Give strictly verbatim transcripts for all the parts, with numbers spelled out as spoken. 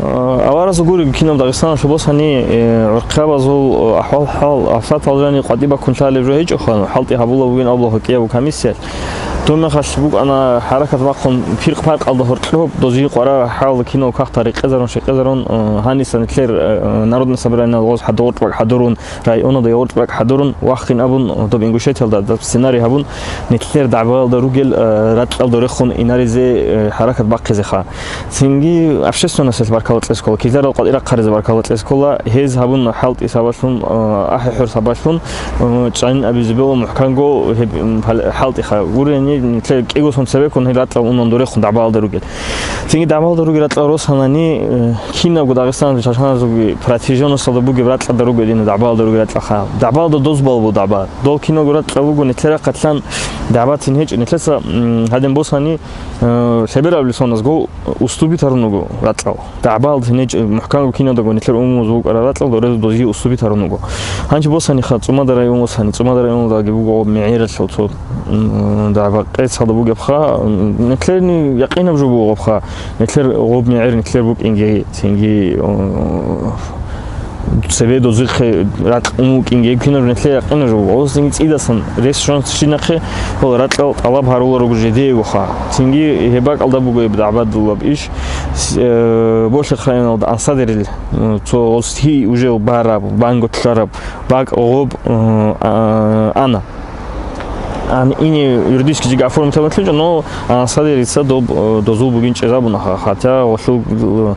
Аварагзул гури кинаб Дагъистаналъуб босани, э, гӀурхъабазул, э, ахӀвал-хӀал, афатал жани къватӀиб баккун лъалеб жо гьечӀоха, хӀалтӀи гьабулеб бугин абула кӀиябго комиссиялъ. Дун мехалъ букӀана хӀаракат бахъун пиркъ-паркъалда гьоркьоб, дозие къваригӀараб хӀал кинал кагътал рекъезарун-шекъезарун, э, гьаниса нилъер, э, Народный собраниялда гъоз хӀадур-гъоркьбакӀ хӀадурун, районалда гъоркьбакӀ хӀадурун, вахъин абун, доб Ингушетиялда доб сценарий гьабун, нилъер дагӀбаялда ругел, э, ракьалда рехун инаризе, э, хӀаракат бахъизеха. Цинги общественносталъ баркала кьезе ккола, кизарал къватӀир рахъаризе баркала кьезе ккола, гьез гьабун хӀалтӀи сабаблъун, э, ахӀи-хӀур сабаблъун, э, чӀванин абизе бегьула мухӀканго гьеб, м, пал-, хӀалтӀиха. Гурени нилъер кӀиго сон цебеккун гьел ракьал унан дорехун дагӀбаялда ругел. Цинги дагӀбаялда ругел ракьал росанани, э, кинабго Дагъистаналда чачаназулги протяженносталда бугеб ракьалда ругел дина дагӀбаялда ругел ракьалха. ДагӀбаялда доз балбу дагӀба. Дол киналго ракьал буго, нилъер рахъалъан дагӀбацин гьечӀо. Нилъеца, м, гьадин босани, э, лъебераб лисоназго уступить гьарун вуго ракьал. ДагӀбаялда гьечӀо, мухӀканго киналдаго нилъер умумуз букӀараб ракьал дорез дозие уступить гьарун вуго. Гьанже босаниха, ЦӀумада район босани, ЦӀумада районалдаги буго гъоб мегӀералъул цо, м, дагӀба къецалда бугебха, м, нилъерни якъинаб жо буго гъобха, нилъер гъоб мегӀер нилъер букӀинги, цинги, о, цебе дозухъе ракь ун вукӀинги, кинаб нилъер якъинаб жо буго. Гъозинги цӀидасан рес щван щинахъе, гьол ракьал тӀалаб гьаруларуго жидеегоха. Цинги гьеб бакӀалда буго гьеб дагӀбадулаб иш. С-, э, Болъихъ районалда Ансадерил, э, цо гъоз гьи уже бараб, банго лъараб бакӀ гъоб, э, а, ана. Ан-, ини юридически жиги оформить гьабун лъучӀо, но Ансадерица доб, э, дозул бугин чӀезабунаха, хотя гъолъул, э,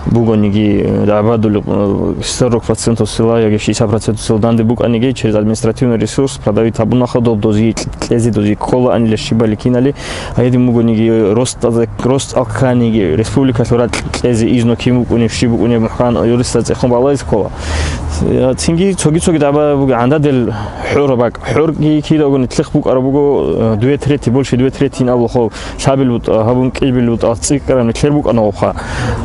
бугониги, э, дагӀбадулеб, э, сорок процентов села яги шестьдесят процентов села данде букӀаниги, через административный ресурс продавить гьабунаха доб дозие кьезе, дозие ккола анила щибали кинали, а гьедин бугониги, рост, рост алканиги, республикалъул ракь кьезе изну кин букӀунеб, щиб букӀунеб мухӀкан юристаз цӀехун балагьизе ккола. Цинги цоги-цоги дагӀба буго гӀандадел хӀораб бакӀ. ХӀорги кидаго нилъехъ букӀараб буго, э, две трети, больше две трети ин абулхъо. Лъабил бутӀа гьабун, кӀибил бутӀа цӀикӀкӀараб нилъер букӀана гъобха.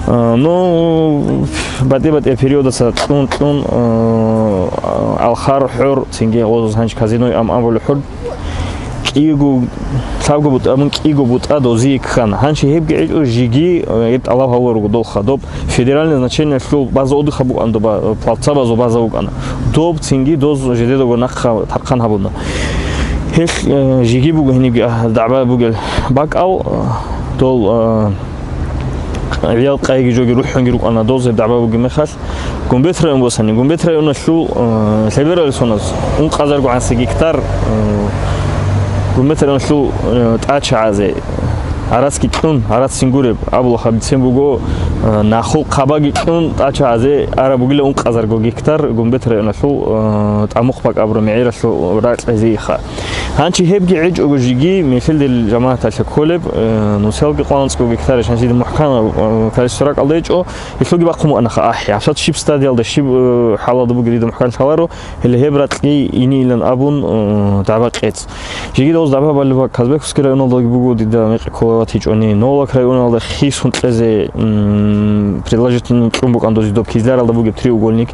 Э, ну, батӀи-батӀи периодаса кьун-кьун, э, алхар хӀор, цинги гъозаз гьанж казиной ам абулеб хӀор, кӀиго, лъабго бутӀа абун, кӀиго бутӀа дозие ккана. Гьанже гьебги гьечӀо жиги, э, гьеб тӀалаб гьавула руго долха. Доб федеральное значениялъул база отдыха букӀана, доба, э, плавцабазул база букӀана. Доб цинги доз жидедаго нахъа тархъан гьабуна. Гьелъ, э, жиги буго гьенибги, а, дагӀба бугел бакӀал, э, дол, э, гӀиял къайги жоги рухӀунги рукӀана доз гьеб дагӀба бугеб мехалъ. Гумбет район босани, Гумбет районалъул, э, лъебералъ соназ ункъазарго гӀанси гектар, э, Гумбет районалъул, э, тӀачагӀазе, гӀарацги кьун, гӀараццин гуреб, абулаха бицен буго, э, нахул хъабаги кьун, тӀачагӀазе араб бугила ункъазарго гектар Гумбет районалъул, э, ТӀамухъ бакӀ абураб мегӀералъул ракьазеиха. Гьанчи гьебги гьечӀого жиги, мехилдел жамагӀаталъе кколеб, э, нусиялги къванцӀго гектарищ гьанчи мухӀканаб, э, количество ракьалда гьечӀо, гьелъулги бахъун букӀанаха ахӀи. ГьабсагӀат щиб стадиялда, щиб, э, хӀалалда бугеб дида мухӀкан лъаларо, гьеле гьеб ракьги инилан абун, э, дагӀба къец. Жиги дагьуз дагӀба балеб бакӀ Казбековский районалдаги буго дида мекъи ккола ватичӀони, Новолак районалда хисун кьезе, м, предложительный кьун букӀан дозе доб Кизляралда бугеб треугольник.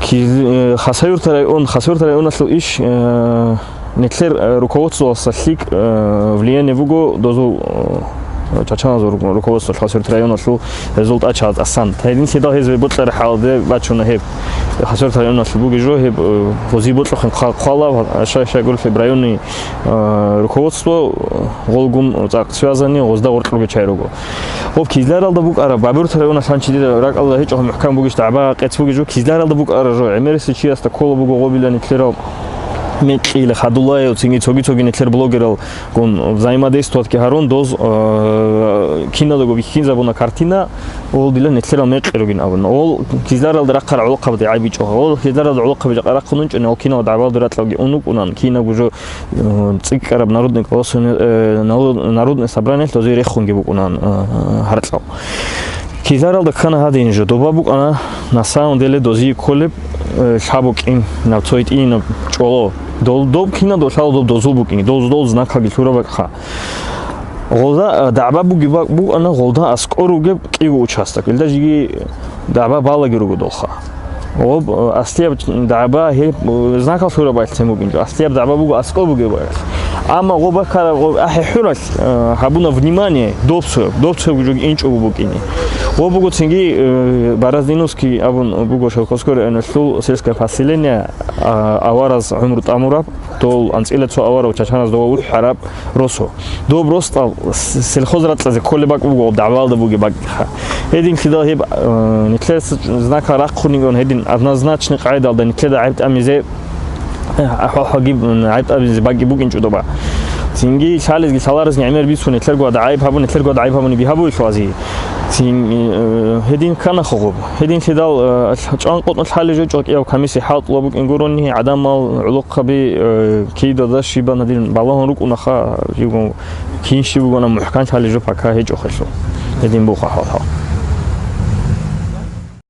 Киз-, э, Хасавюрт район, Хасавюрт районалъул иш, э, нилъер, э, руководствоялъа лъикӀ, э, влияние буго дозул, э, чачаназул ру-, руководство Хасавюрт районалъул гьезул тӀачагӀаз асан. Гьединлъидал гьез бокьараб хӀалде бачуна гьеб. Хасавюрт районалъул бугеб жо гьеб, э, гьозие бокьухъин хъа-, хъвала, ва ша-, шайгурелъул районный, э, руководство, э, гъолгун цӀакъ связанный, гъозда гъоркьги чай руго. Гъоб Кизляралда букӀараб, Бабюрт районалъ гьанчи дида ракӀалда гьечӀо мухӀкан бугищ дагӀба къец бугеб жо, Кизляралда букӀараб жо, гӀемерисел чиясда ккола буго гъобилан нилъерал мекъи, Хадуллаев, цинги цоги-цоги нилъер блогерал гун взаимодействоватьги гьарун, доз, э, киналдаго бихьинзабуна картина, ол дила нилъерал мекъи ругин абуна. Ол Кизляралда рахъараб гӀолохъабаде гӀайбичӀо. Ол Кизляралда гӀолохъаби жакъа рахъун унчӀани, ол кинал дагӀбалда ракьалги ун вукӀунан, кинабго жо, э, цӀикӀкӀараб народный колосо-, э, нало-, народное собраниялъ дозе рехунги букӀунан, э, гьаркьал. Кизляралда ккана гьадин жо, доба букӀана, на самом деле дозие кколеб, э, лъаб букӀин, наб цо гьитӀинаб чӀоло. Дол-, доб кинаб долъал доб дозул букӀин, дол-, дол знакалги лъураб бакӀха. Гъолда, э, дагӀба буги-, ба-, букӀана гъолда аскӀор ругеб кӀиго участок. Илда жиги дагӀба балаги руго долха. Гъоб, э, аслияб дагӀба гьеб, э, знакал лъураб бакӀалъ букӀинчӀо. Аслияб дагӀба буго аскӀор бугеб бакӀалъ. Амма гъо баккараб гъо ахӀи хӀуралъ, э, гьабуна внимание, добцояб, добцояб жо инчӀого букӀине. Гъо буго цинги, э, Бороздиновский абун буго Шелхозской районалъул сельское поселение, а, авараз гӀумру тӀамураб, дол анцӀила цо аварав чачаназ дова ухӀараб росо. Доб росдал с-, сельхоз ракьазе кколеб бакӀ буго, дагӀбалда бугеб бакӀ. Гьединлъидал гьеб, э, нилъер с-, знакал рахъунигун, гьедин однозначный къайдалда нилъеда гӀеб тӀамизе, э, ахӀвал-хӀагиб, м, гӀеб тӀамизе бакӀи букӀинчӀо доба. Цинги лъалезги лъаларезги гӀемер бицун, нилъерго гӀайиб гьабун, нилъерго гӀайиб гьабуни бигьабуй лъуази. Цин, э, гьедин ккана хъугъуб. Гьединлъидал, э, лъ-, чӀван къотӀнолъ лъалел жо чӀвакӀияв комиссия хӀалтӀула букӀин гурони, гӀадамал гӀолохъаби, э, кидада щибан гьадин балагьун рукӀунаха, живго кинщи бугона мухӀкан лъалел жо пока гьечӀо хъелъул. Гьедин буго хӀал-хӀал.